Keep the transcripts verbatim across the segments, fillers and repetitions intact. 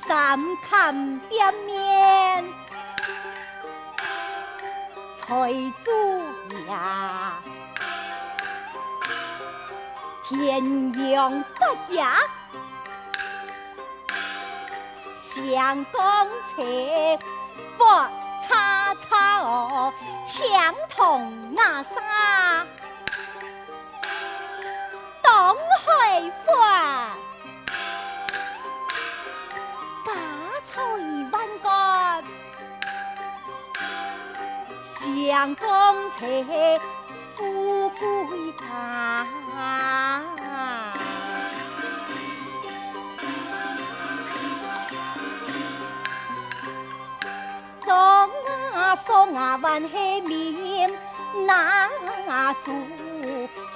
三坎店面，菜煮呀，田园发芽。 香港菜，發叉叉哦，青糖那沙，东海花，巴草一万貫，香港菜， 富贵堂。种啊，种啊，還係面那做，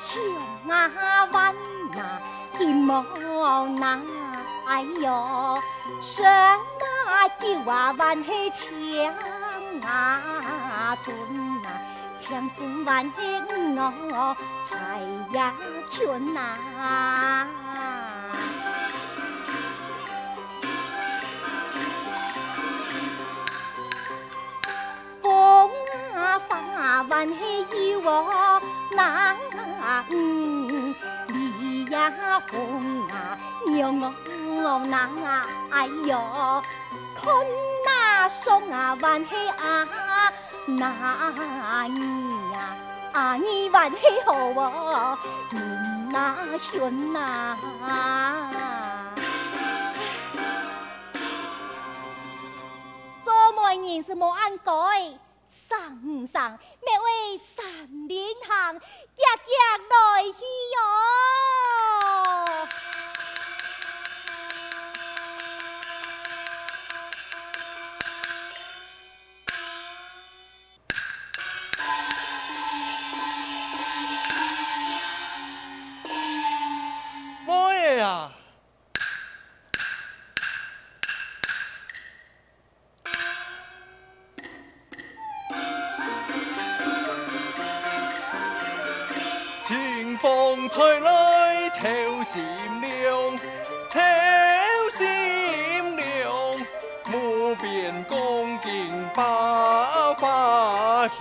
香啊，還啊，金毛那，哎喲，什麼酒啊，還係青啊，春啊， 青春還係女哦，在呀圈啊。風啊，花還係有哦，那嗯，雨呀，風啊，娘哦，那哎喲，看那霜啊，還係啊， 那你呀，啊，你還係好哦，你那選哪？做媒人係無恁該，生毋生，乜愛山林行，遽遽來去哦。 妹仔啊！清風吹來透心涼，透心涼。 無邊光景百花香，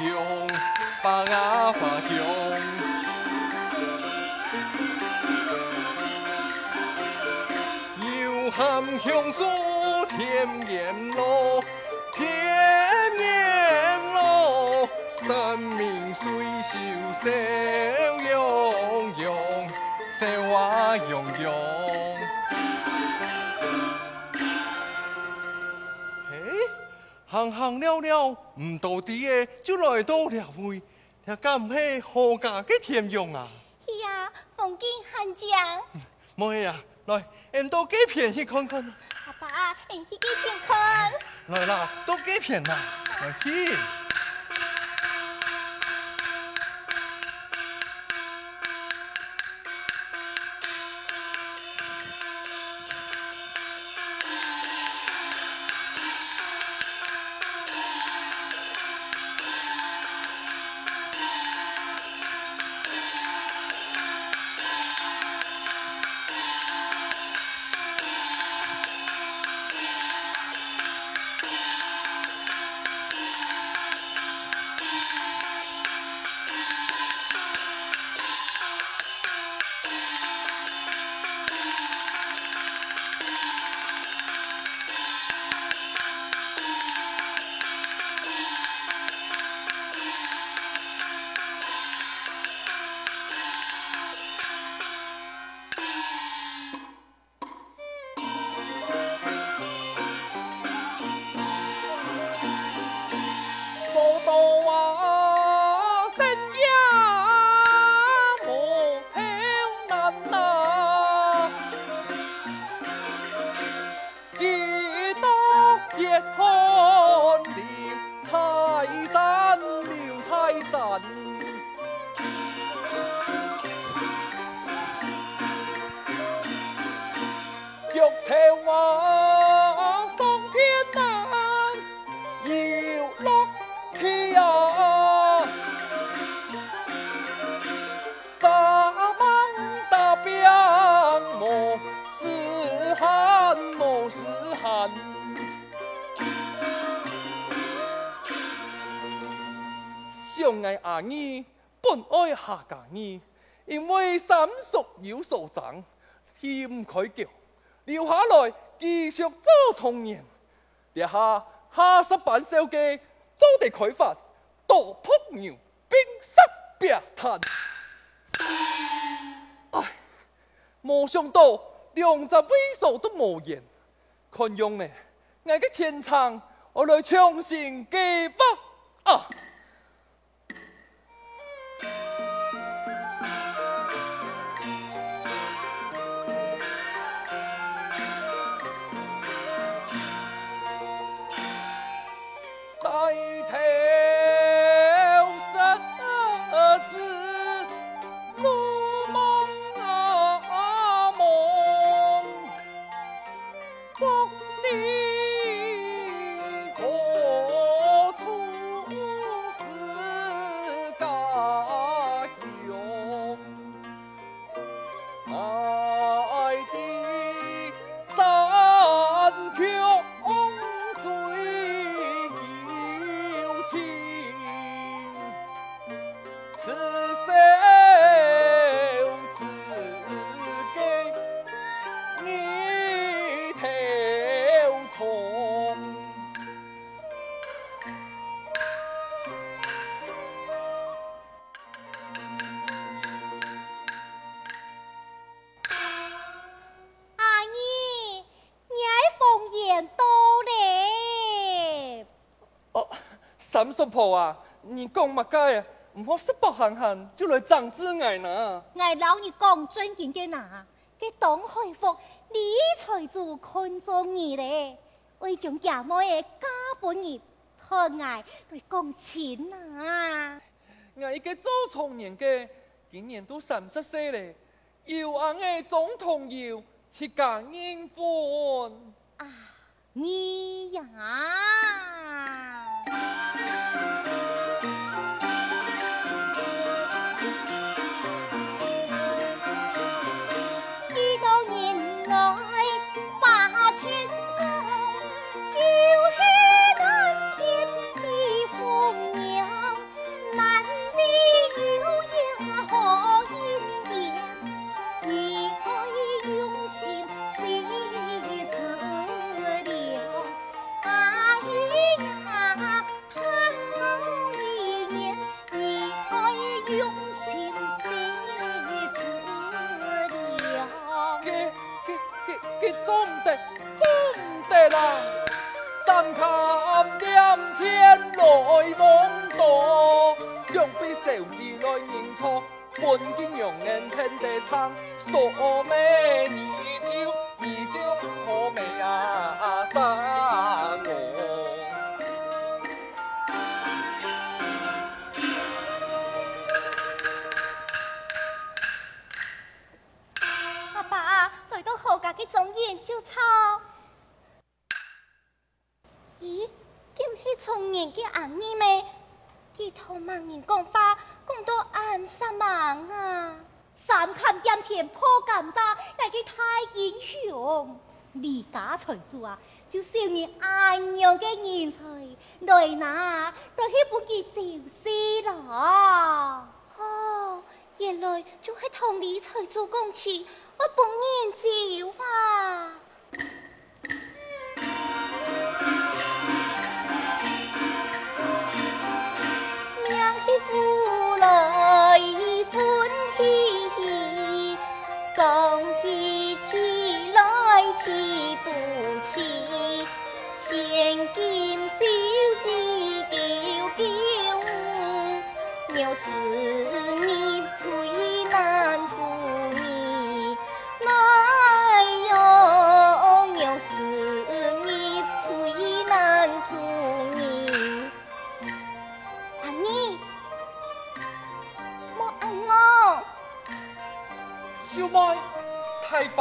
百花香。又喊香樹田園路，田園路，山明水秀笑洋洋，笑啊洋洋。 嘿，行行尞尞，毋多知个就來到這位，這敢毋係何家个田園啊？係啊，風景還靚。無係啊，來，𫣆到該片去看看。阿爸，𫣆去該片看。來啦，到該片啦，來去。𠊎阿二本愛客家人，因為三叔有所爭，去毋開口，留下來繼續做狀元。這下下十班小雞做得開飯，多熝牛並食餅攤。唉，無想到兩隻位所都無緣，看樣呢，𠊎个前程愛來重新計劃啊！阿二，你个豐年到咧！哦，三叔婆啊，你講麼个？毋好食飽閒閒就來整治𠊎哪！𠊎摎你講正經个哪，該當海福李財主看中你咧，愛將厥妹仔嫁分你，同𠊎來講親哪！𠊎一個做狀元个，今年都三十歲咧， 有阿二張同友，自家認分。啊，你呀！幾多年來把情愛，就係難見的紅娘。 男女有約好姻緣，你愛用心細思量。哎呀，盼我一年，你愛用心細思量。 該、該、該、該做毋得，做毋得啦！三硞店錢來望多，想必小姐來認錯，分佢仰仔聽得清，所以你就、你就毋好罵啊，三我。 阿爸啊，來到何家个莊園就吵。咦，敢係狀元个阿二咩？佢同麼人講話，講到恁煞猛啊？三硞店錢破甘蔗，𠊎个大英雄。李家財主啊，就少你恁樣个人才，來拿，來去分佢走勢啦。哦， 原來就係同李財主講親，愛分人走啊！命係苦來歡喜喜，講起痴來痴不痴。 千金小姐久久，若是入厝難渡你，哎喲，若是入厝難渡你。阿二，莫恁樣。 秀妹，大伯，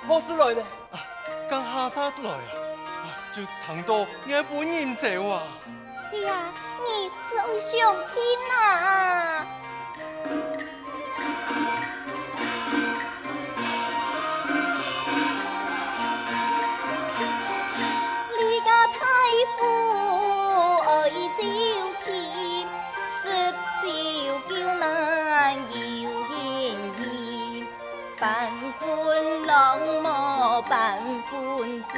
何時來咧？啊，剛下車來啊，啊，就聽到你愛分人走啊。哎呀，你只會想聽啊！你家大夫愛招親，半分郎莫半分子，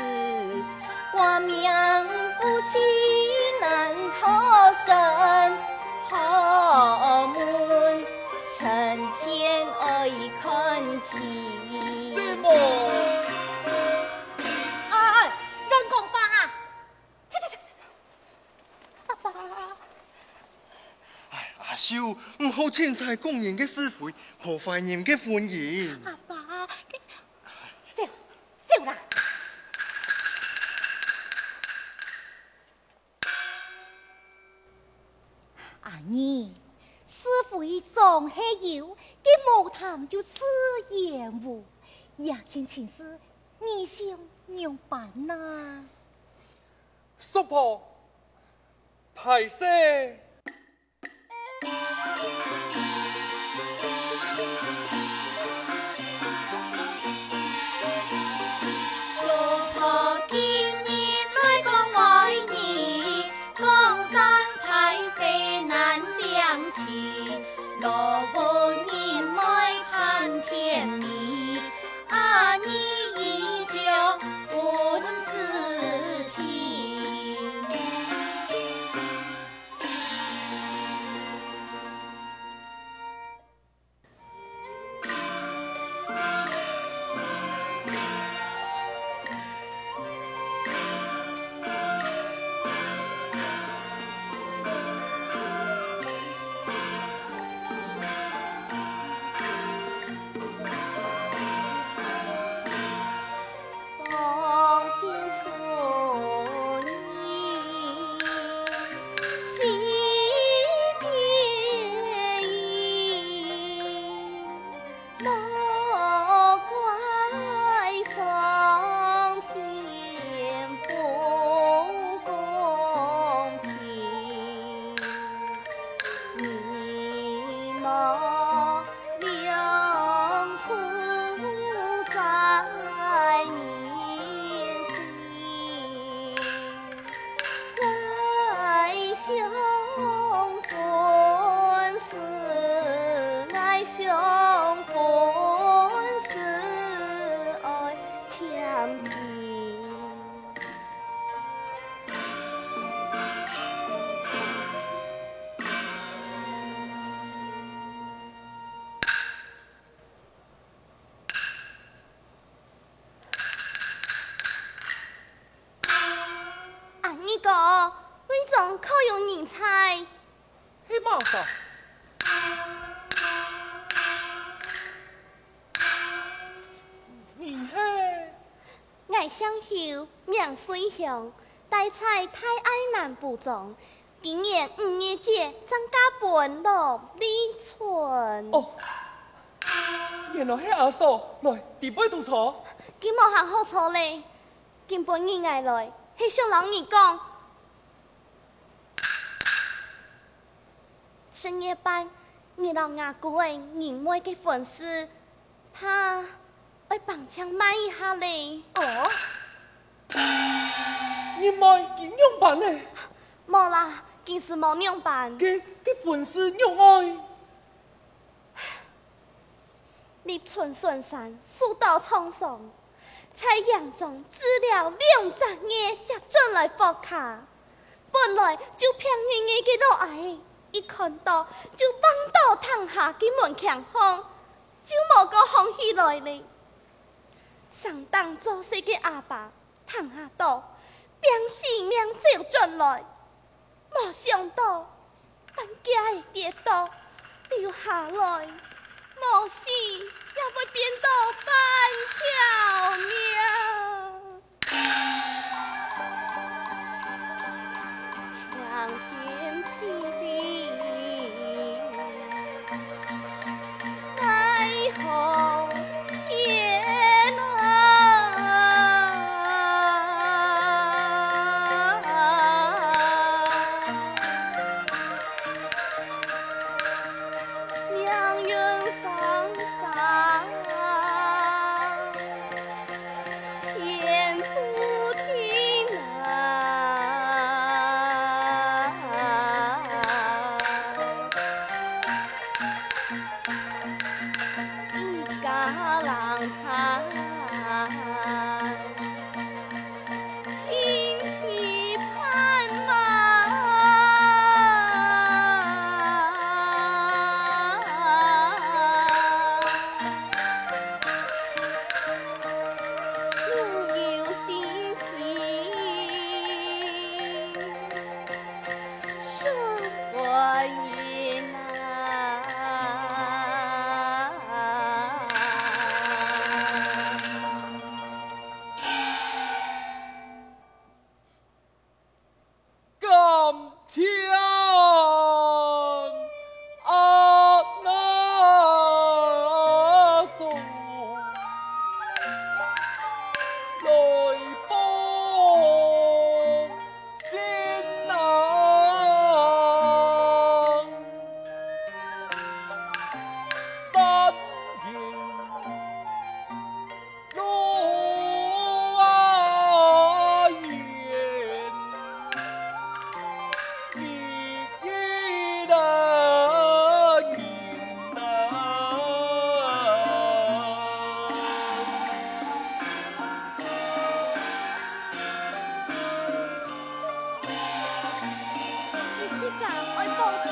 寡命夫妻難脫身，好門成前愛看齊。這麼……哎，亂講話啊！去去去去去！阿爸。 哎，阿秀，毋好凊彩講人个是非，破壞人个婚姻。阿爸，走，走啦！阿二，是非總係有，該無談就自然無。這件情事，你想仰般啊？ 叔婆，敗勢。叔婆今日來講愛你，講聲敗勢難兩全，老婆人愛盼天明。 阿二已將婚事定。 阿二哥，外莊可有人在？係麼儕？你係？𠊎姓邱，名瑞香，戴在大愛南埔莊。 今年五月節正嫁分羅立春。哦，原來係阿嫂，來，裡背堵坐。佢無閒好坐咧，今晡日𠊎來，係想摎你講。十月半，你摎吾姑仔人妹个婚事， 怕愛挷正慢一下咧。哦？人妹佢仰般呢？無啦，其實無仰般。該，該婚事仰會？立春巡山，受到創傷，在營中治療兩隻月，才轉來屋下。本來就病慄慄个老阿姨，一看到就橫倒廳下个門框項， 就無過䟘起來咧。生當做細个阿爸，廳下倒，拚性命走轉來，無想到，半跏仔跌倒，流下來，無死也會變到半條命。嘆，凄凄惨呐。路有辛勤，水寒人啊。 感谢阿那松来报信啊，山人 路啊远，你一个人啊。你自家愛保重。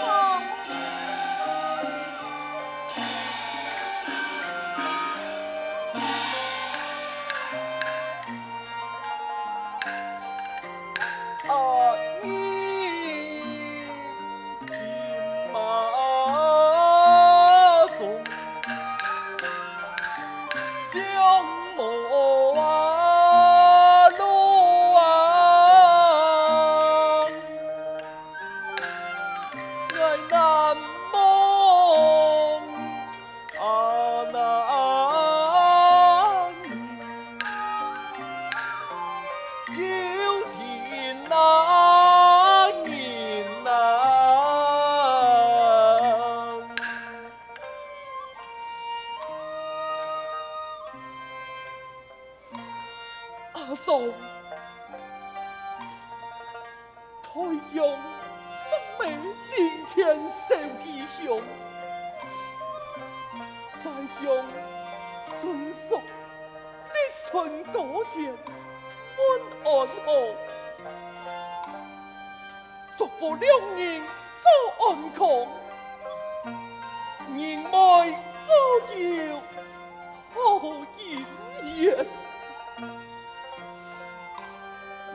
啊，你心目中想我啊，路啊，爱难忘。 啊，那有情那人啊。阿嫂， 太陽升尾，林前燒起香，再向孫叔立春高前問安好。祝福兩人早安康，人妹早有 好姻緣，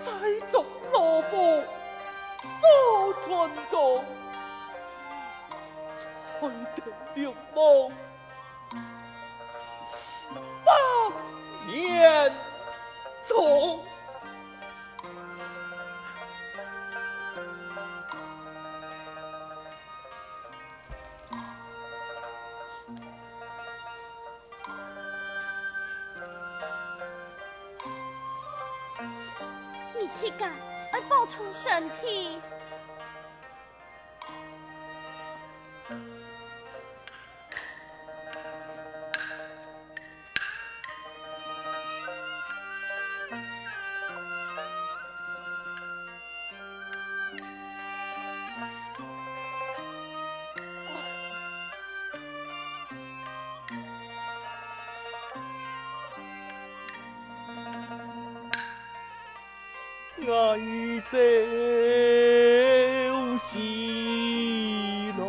再祝老夫早春光，才得龍王百年中。 你自家愛保重身體。 𠊎朝思來，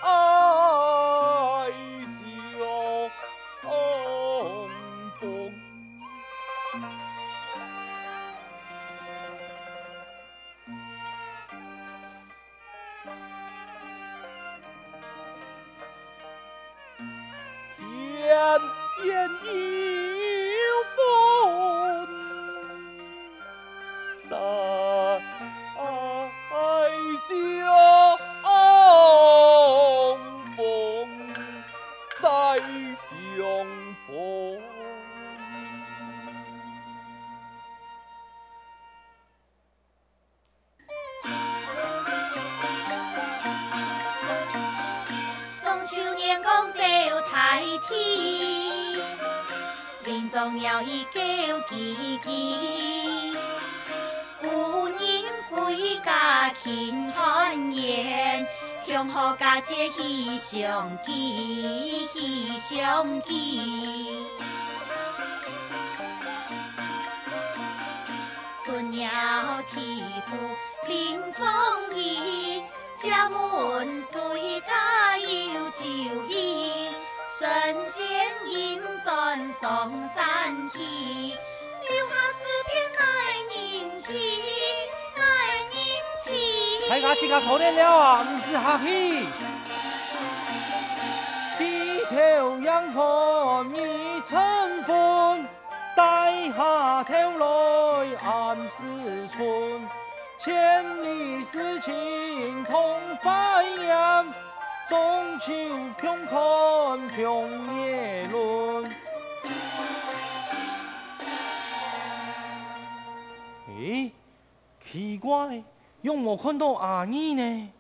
哀相逢。天边有风，再相逢，再相逢。 中秋月光照大地，林中鳥语叫唧唧。故人回家庆團圓，恭贺佳节喜相聚，喜相聚。 春鸟啼呼林中音，家门谁家有酒饮？神仙引船上山去，留下诗篇耐人寻，耐人寻。大家自家可憐了啊，毋使客氣。低头仰看未曾分， 低下頭來暗思忖，千里诗情空懷念，中秋共看共月輪。咦，奇怪，仰無看到阿二呢？